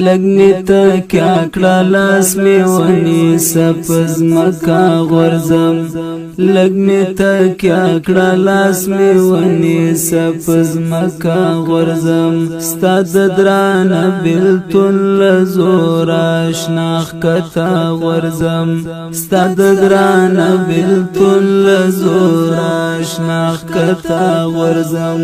لږ می تکیا کړه، لاس می ونیسه، پزمکا غورځم. لږ می تکیا کړه، لاس می ونیسه، پزمکا غورځم. ستا د درانه بیلتون لزور اشناخ کتا غورځم. ستا د درانه بیلتون لزور اشناخ کتا غورځم.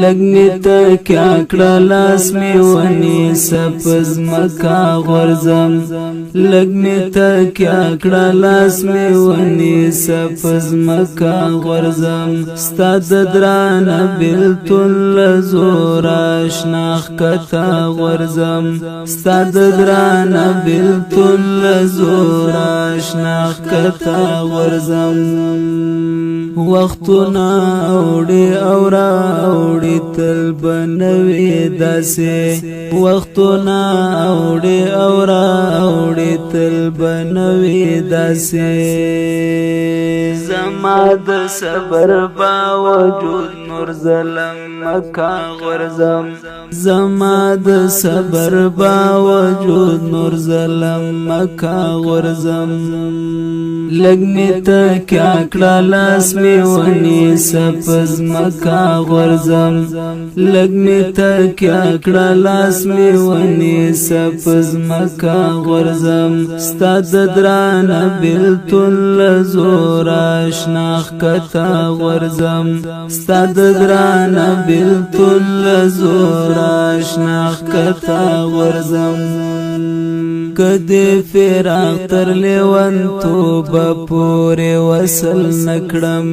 لږ می تکیا کړه، لاس می ونیسه، پزمکا غورځم. لږ می تکیا کړه، لاس می ونیسه، پزمکا غورځم. ستا د درانه بیلتون لزور اشناخ کتا غورځم. ستا د درانه بیلتون لزور اشناخ کتا غورځم. وختونه اوړي او راوړي، تل بنوي داسې. وختونه اوړي او راوړي، تل بنوي داسې. زما د صبر باوجود نور ظلم مکا غرزم. زما د صبر باوجود نور ظلم مکا غرزم. لږ می تکیا کړه، لاس می ونیسه، پزمکا غورځم. لږ می تکیا کړه، لاس می ونیسه، پزمکا غورځم. ستا د درانه بیلتون لزور اشناخ کتا غورځم. ستا د درانه بیلتون لزور اشناخ کتا غورځم. کدی فراق تر لیوان توبه پورې وصل نکړم.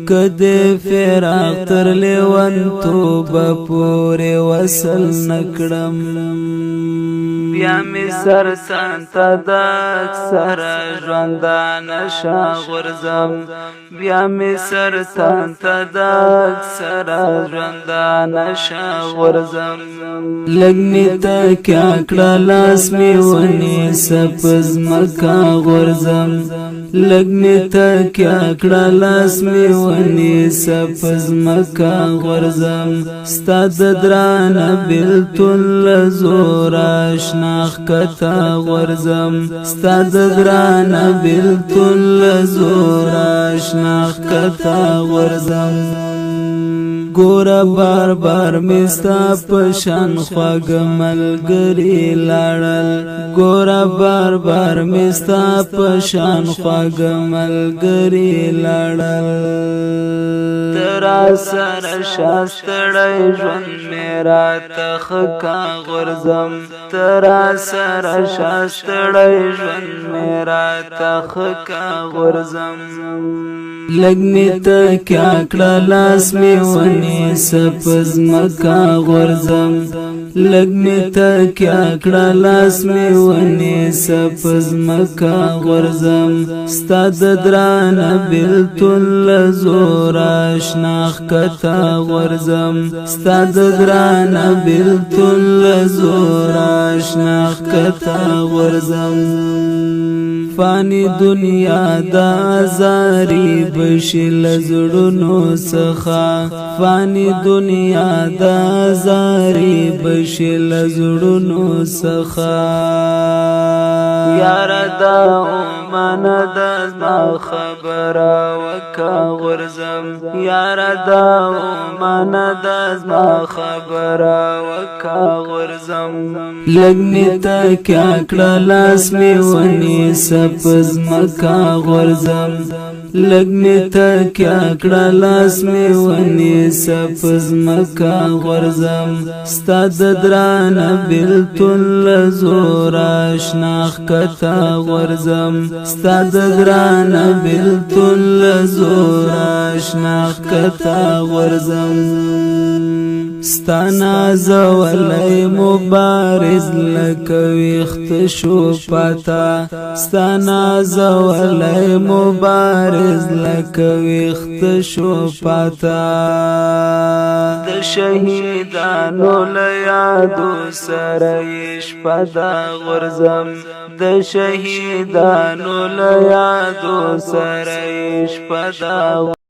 کدی فراق تر لیوان توبه پورې وصل نکړم. بیا می سر سانت د اکثر ژوند نشا غرزم. بیا می سر سانت د اکثر ژوند نشا غرزم. لږ می تکیا کړه، لاس می ونیسه، پزمکا غرزم. لږ می تکیا کړه، لاس می ونیسه، پزمکا غرزم. ستا د درانه بیلتون لزور اشناخ کتا غرزم. ستا د درانه بیلتون لزور اشناخ کتا غرزم. ګوره بار بار می ستا په شان خواږه ملګري لاړل. ګوره بار بار می ستا په شان خواږه ملګري لاړل. ترا سره شاستړی ژوند مې راته ښه غورځم. ترا سره شاستړی ژوند مې راته ښه غورځم. لږ می تکیا کړه، لاس می ونیسه، پزمکا غورځم. لږ می تکیا کړه، لاس می ونیسه، پزمکا غورځم. ستا د درانه بیلتون لزور اشناخ کتا غورځم. ستا د درانه بیلتون لزور اشناخ کتا غورځم. فانی دنیا د ازاری بشي لزړونو څخه. فانی دنیا د ازاری بشي لزړونو څخه. یار دا من د ما خبره وکا غرزم. یار دا من د ما خبره وکا غرزم. لږ می تکیا کړه، لاس می ونیسه، پزمکا غورځم. لږ می تکیا کړه، لاس می ونیسه، پزمکا غورځم. ستا د درانه بیلتون لزور اشناخ کتا غورځم. ستا د درانه بیلتون لزور اشناخ کتا غورځم. ستانا زولی مبارز لکه ویخت شو پاتا. ستانا زولی مبارز لکه ویخت شو پاتا. د شهیدانو له یادو سره یې شپه د غورځم. د شهیدانو له یادو سره یې شپه د